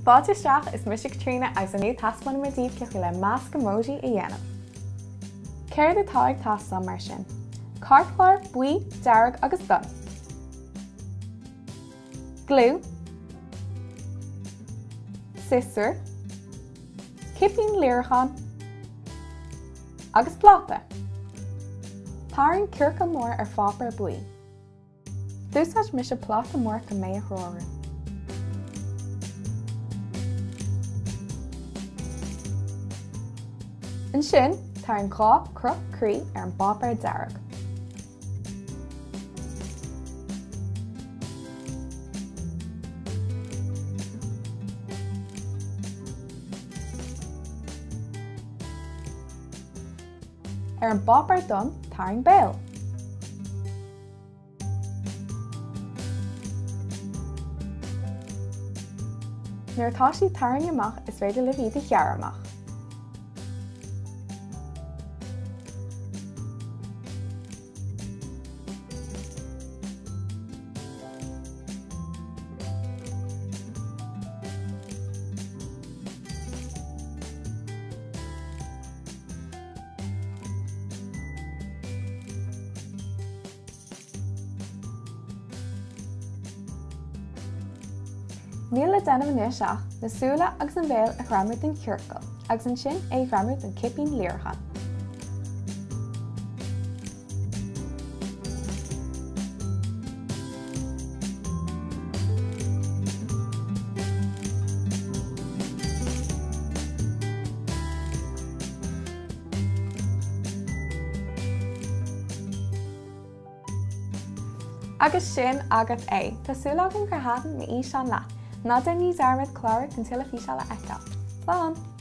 Fáilte isteach, is mise Caitríona agus inniu taispeánfaidh mé daoibh cén chaoi le masc emoji a dhéanamh. Céard atá ag teastáil mar sin? Cairtchlár buí, dearg agus donn. Gliú. Siosúr. Cipín líreacháin agus pláta. Tarraing ciorcal mór ar pháipéar buí. D'úsáid mise pláta mór chun mé a threorú. Ansin, tarraing 2 cruth croí ar an bpáipéar dearg. Ar an bpáipéar donn, tarraing béal. Nuair atá siad tarraingthe amach, is féidir libh iad a ghearradh amach. Níl le déanamh anois ach na súile agus an bhéal a ghreamú den chiorcal agus ansin é a ghreamú den cipín líreacháin. Agus sin agat é! Tá súil agam gur thaitin m'fhíseán leat. Ná déanaigí dearmad clárú chun tuilleadh físeán a fheiceáil. Slán!